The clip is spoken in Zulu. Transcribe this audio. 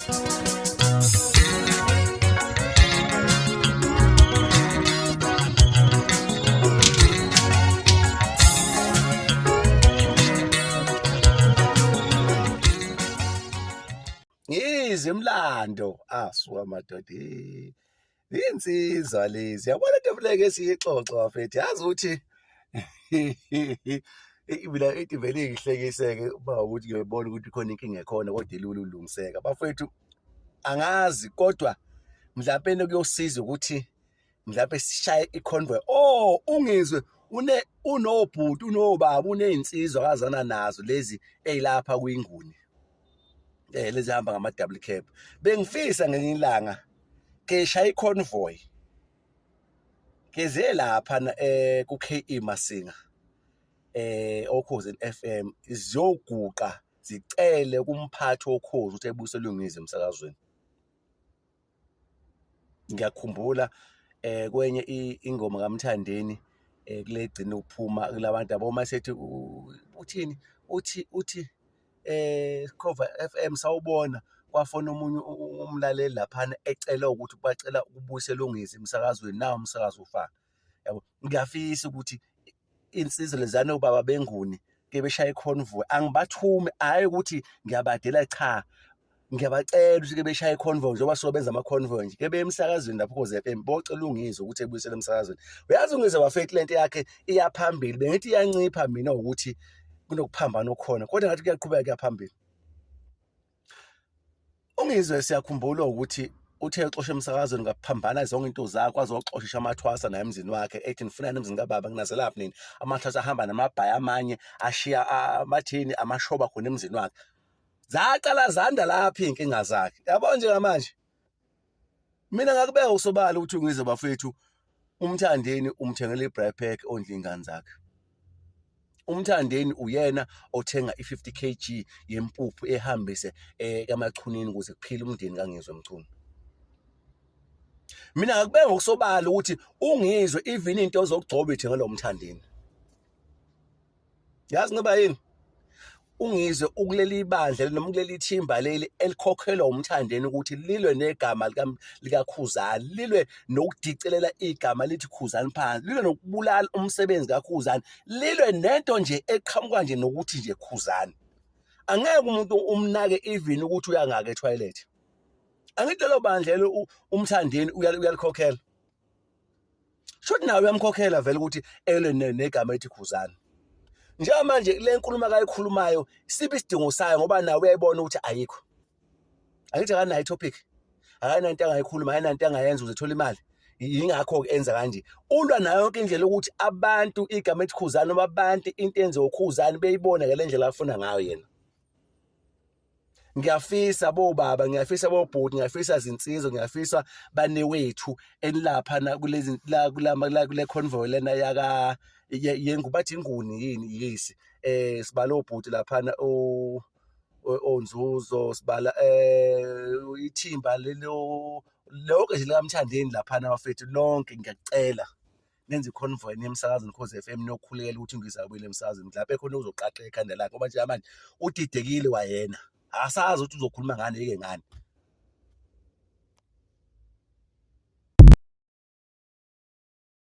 Ngizwe imlando asuka madoda. Insizwa lezi. Yabona into funeke siyixoxe bafethu. Yazi ukuthi mina into vele ingihlekise-ke uma ukuthi ngiyibona ukuthi khona inkinga ekhona kodwa ilula ulungiseka. Bafethu angazi kodwa mhlampeni kuyosiza ukuthi mhlawumbe sishaye i-convoy. Oh, ungizwe une unobhuti unobaba unezinsizwa akazana nazo lezi ezilapha kwinguni. Eh lezi hamba ngama double cab. Bengifisa ngelinye ilanga ke shaya i-convoy. Keze lapha eh ku KE Masinga eh oKhozi FM ziyoguqa zicele kumphathi wokhozi ukuthi ebuyisele uNgizwe emsakazweni. Ngiyakhumbula kwenye ingoma kaMthandeni kule egcina ukuphuma kulabantu yabo uma esethi uthini uthi uthi Khova F_M sawubona, kwafona omunye umlaleli laphana ecela ukuthi bacela ukubuyisela uNgizwe emsakazweni nawu umsakazo ufaka, yabo. Ngiyafisa ukuthi insizwa lezana obaba benguni ke beshaya iconvoy angibathumi hhayi ukuthi ngiyabadela cha ngiyabacela ukuthi ke beshaya iconvoy njengoba suke benza ama-convoy nje ke beye emsakazweni lapho koze FM bocela ungizwe ukuthi ebuyisele emsakazweni uyazi ungizwe bafethu lento yakhe iya phambili bengithi iyancipha mina ukuthi kunokuphambana okukhona kodwa ngathi kuyaqhubeka kuya phambili. Ungizwe siyakhumbula ukuthi uthe exosha emsakazweni ngaphambana zonke into zakhe wazoxoshisha amathwasa naye emzini wakhe ethi nifunani emzini kababa nginazelaphi nini amathwasa ahamba namabhayi amanye ashiya amathini amashoba khona emzini wakhe zaqala zanda lapha iy'nkinga zakhe yabo njengamanje Mina ngakubeka usobala ukuthi ungizwe bafethu uMthandeni umthengela i-braai pack ondla iy'ngane zakhe. UMthandeni uyena othenga i-50 kg yempuphu ehambise eh, kaMachunini ukuze kuphile umndeni kaNgizwe Mchunu. Mina ngakubeka ngokusobala ukuthi uNgizwe even into zokugcoba ithengelwa uMthandeni. Yazi ngoba yini? Ungizwe ukuleli ibandla noma kuleli thimba leli elikhokhelwa uMthandeni ukuthi lilwe negama likaKhuzani, lilwe nokudicelela igama lithi Khuzani phansi, lilwe nokubulala umsebenzi kaKhuzani, lilwe nento nje eqhamuka nje nokuthi nje Khuzani. Angeke umuntu umnake even ukuthi uyangaka ethoyilethi. Angithi lelo bandla lelo uMthandeni uyalikhokhela. Shuthi nawe uyamkhokhela vele ukuthi elwe negama ethi Khuzani. Njengamanje le nkulumo akayikhulumayo sibe isidingo sayo ngoba nawe uyayibona ukuthi ayikho. Angithi akanayo i-topic. Akananto angayikhuluma, akananto angayenza ukuze ethole imali. Yingakho-ke enza kanje. Ulwa nayo yonke indlela ukuthi abantu igama ethi Khuzani noma abantu into enziwa uKhuzani beyibone ngale ndlela afuna ngayo yena. Ngiyafisa bobaba, ngiyafisa bobhuti, ngiyafisa zinsizwa, ngiyafisa banewethu enilapha na kulezi la kulama la kule convoy lena yaka yengu bathi inguni yini yisi eh sibala obhuti laphana o onzuzo sibala eh ithimba lelo lonke nje likaMthandeni laphana bafethu lonke ngiyacela nenze i-convoy niye emsakazweni Khozi FM niyokhulekela ukuthi ngizabuyela emsakazweni lapho ekhona uzoqaqeka ekhanda lakhe ngoba nje manje udidekile wayena asazi ukuthi uzokhuluma ngani yeke ngani.